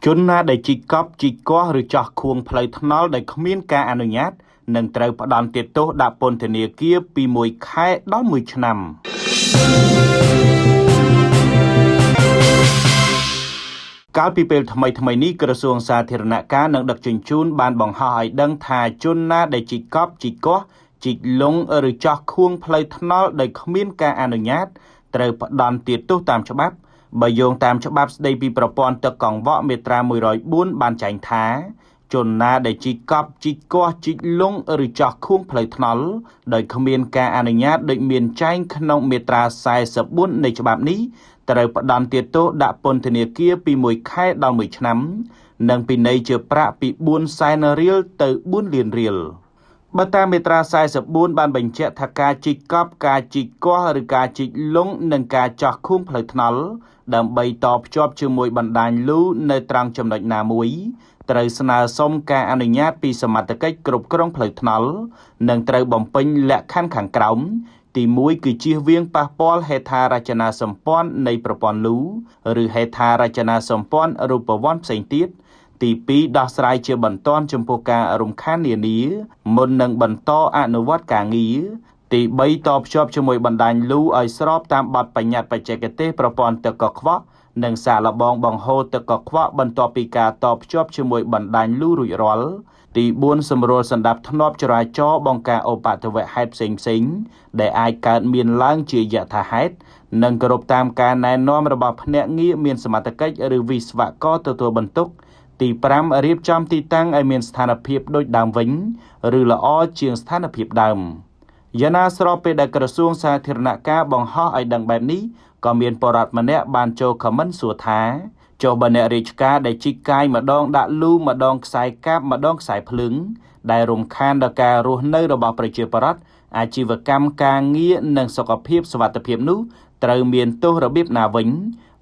ជនណាដែលជីកកប់ជីកគាស់ឬចោះខួងផ្លូវថ្នល់ដោយគ្មានការអនុញ្ញាតនឹងត្រូវផ្ដន្ទាទោសដាក់ពន្ធនាគារពី1ខែដល់1ឆ្នាំកាលពីពេលថ្មីៗនេះក្រសួងសាធារណការនិងដឹកជញ្ជូនបានបង្ហោះឲ្យដឹងថាជនណាដែលជីកកប់ជីកគាស់ជីកលង់ឬចោះខួងផ្លូវថ្នល់ដោយគ្មានការអនុញ្ញាតត្រូវផ្ដន្ទាទោសតាមច្បាប់បើយោងតាមច្បាប់ស្តីពីប្រព័ន្ធទឹកកង្វក់មាត្រា104បានចែងថាជនណាដែលជីកកប់ជីកគាស់ជីកលង់ឬចោះខួងផ្លូវថ្នល់ដោយគ្មានការអនុញ្ញាតដូចមានចែងក្នុងមាត្រា44នៃច្បាប់នេះត្រូវផ្ដន្ទាទោសដាក់ពន្ធនាគារពី1ខែដល់1ឆ្នាំនិងពិន័យជាប្រាក់ពី4សែនរៀលទៅ4លានរៀលបើតាមមាត្រា44បានបញ្ជាក់ថាការជីកកប់ការជីកគាស់ឬការជីកលង់និងការចោះខួងផ្លូវថ្នល់ដើម្បីតភ្ជាប់ជាមួយបណ្ដាញលូនៅត្រង់ចំណុចណាមួយត្រូវស្នើសុំការអនុញ្ញាតពីសមត្ថកិច្ចគ្រប់គ្រងផ្លូវថ្នល់និងត្រូវបំពេញលក្ខខណ្ឌខាងក្រោមទី1គឺជៀសវាងប៉ះពាល់ហេដ្ឋារចនាសម្ព័ន្ធនៃប្រព័ន្ធលូឬហេដ្ឋារចនាសម្ព័ន្ធរូបវន្តផ្សេងទៀតទី2ដោះស្រាយជាបន្ទាន់ចំពោះការរំខាននានាមុននឹងបន្តអនុវត្តការងារទី3តភ្ជាប់ជាមួយបណ្ដាញលូឲ្យស្របតាមបទបញ្ញត្តិបច្ចេកទេសប្រព័ន្ធទឹកកខ្វក់និងសាកល្បងបង្ហូរទឹកកខ្វក់បន្ទាប់ពីការតភ្ជាប់ជាមួយបណ្ដាញលូរួចរាល់ទី4សម្រួលសន្តាប់ធ្នាប់ចរាចរណ៍បង្ការឧបទ្ទវហេតុផ្សេងៗដែលអាចកើតមានឡើងជាយថាហេតុនិងគោរពតាមការណែនាំរបស់ភ្នាក់ងារមានសមត្ថកិច្ចឬវិស្វករទទួលបន្ទុកទី5រៀបចំទីតាំងឲ្យមានស្ថានភាពដូចដើមវិញឬល្អជាងស្ថានភាពដើមយ៉ាងណាស្របពេលដែលក្រសួងសាធារណការបង្ហោះឲ្យដឹងបែបនេះក៏មានពលរដ្ឋម្នាក់បានចូលខមមិនសួរថាចុះបើអ្នករាជការដែលជីកកាយម្ដងដាក់លូម្ដងខ្សែកាបម្ដងខ្សែភ្លើងដែលរំខានដល់ការរស់នៅរបស់ប្រជាពលរដ្ឋអាជីវកម្មការងារនិងសុខភាពសុវត្ថិភាពនោះត្រូវមានទោសរបៀបណាវិញ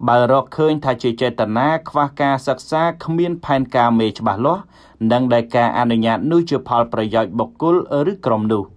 បើរកឃើញថាជាចេតនាខ្វះការសិក្សាគ្មានផែនការមេច្បាស់លាស់និងដែលការអនុញ្ញាតនោះជាផលប្រយោជន៍បុគ្គលឬក្រុមនោះ។